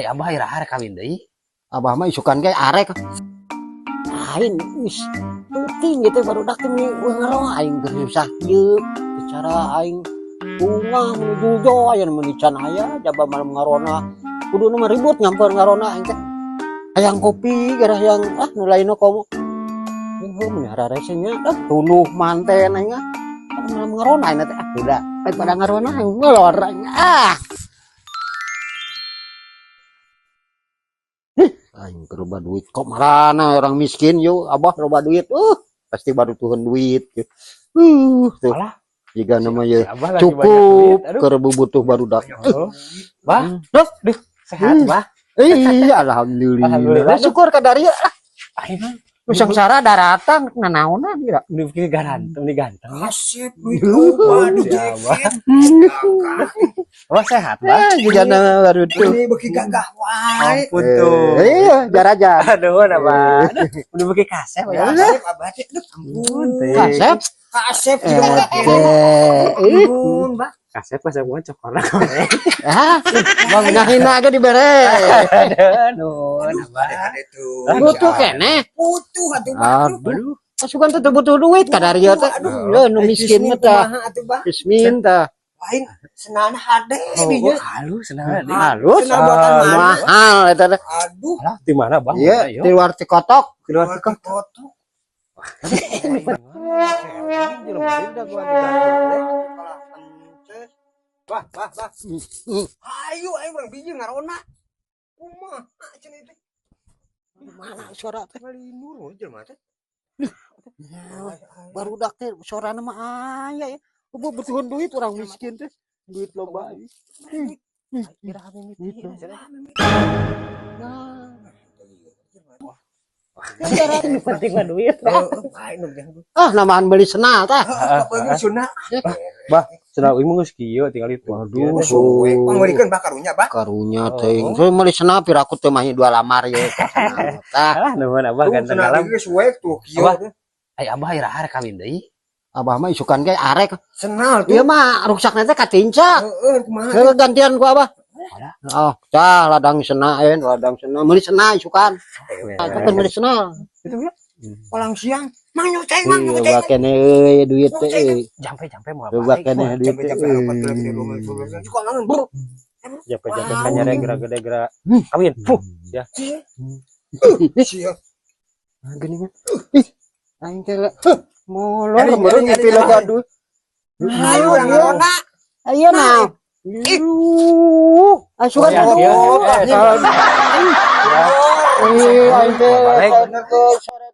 Ai Abah iraha rek kawin deui? Abah mah isukan ge arek. Lain wis penting gitu barudak teh meni wah ngaroa aing keur susah kieu. Secara aing bunga menuju jo aya nu can aya jaba malam ngarona. Kudu mah ribut nyamper ngarona aing teh. Hayang kopi gara hayang ah nu lainna komo. Heuh mun hararese nya ah tunduh manten aing ah. Malam ngarona aing teh ah udah daripada ngarona aing ngelor aing ah. Aing keur loba duit kok marana orang miskin yuk Abah loba duit pasti baru tuhan duit tuh. Alah. Jika namanya Si Abah lagi banyak cukup duit, aduh. keur butuh barudak. Oh. Bah, Duh, duh, sehat, Bah. Iya, alhamdulillah. Alhamdulillah. Syukur ka dieu lah. Aing mah Nu sengsara daratang nanaonan kira. nu bikin ganteng nih ganteng. Asep duit loba di Si Abah. jaket. Abah sehat, Bah. Eh, jigana baru tuh. Ini beuki gagah wae. Ampun tuh. Iya, jaraja. Aduh, Abah. Aduh, udah bikin kasep ya. Asep abah teh aduh ampun. Kasep. Kasep Eh, juga. ih. Ampun, Bah. Kasep kasep gua cokor. Ah, bang ngahina ge dibere. Aduh, Aduh, Abah. ade tuh. Butuh keneh. Butuh atuh, Bah. Aduh. Asukan teh butuh duit ka dieu teh. Aduh. Leuh nu miskin mah tah. Kumaha atuh, Bah? Miskin tah. Lain senana hade Oh, dinya. halus senang. Halus. Senang buatan mana? Mahal eta teh. Aduh, Alah, di mana, Bang? Iya, Ayo. di luar Cikotok. Di luar keluar kotok. Bah, bah, bah. Ayo, ayo urang biji ngarona. Kumaha cenah teh? Mana suara teh? Ngalinur jelema teh. Barudak teh suarana mah aya ya. Butuhan duit orang miskin teh. Duit loba. Gitu. Nah, Penting mah duit. ah namaan beli senal tah. Sunah. Bah, senal ieu mah geus kieu tinggal itu. Waduh. Suwe pangmeurikeun bah karunya bah. Karunya teh. Saya meuli senal piraku teh mah dua lamar ye. Tah, Alah, nuhun Abah Tuh ganteng senal alam. ge suwe tuh kieu. Abah. Ai Abah iraha rek kawin deui? Abah mah isukan ge arek. Senal tuh. Ieu mah ruksakna teh katincak. Heeh, kumaha? Heuh gantian ku Abah. Oh, tah ladang sena en, ladang sena meuli sena isukan. Itu kan meuli sena. Itu ya. Palang siang. Mang nyoceng, mang Iya, nyoceng. loba keneh euy duit teh euy. Jampe-jampe mau Loba apa? keneh duit teh. Jampe-jampe harapan tuh di rumah itu. Suka langan, bro. Jampe-jampe kanyere geura gede geura kawin. Fuh, ya. Sia. Nah, gini kan. Ih, aing teh molor meureun nyepi loba duit. Ayo urang ngarona. Ayo nah. Ih, asukan Oh, iya, iya, iya. Eh, aing teh Balik. sore.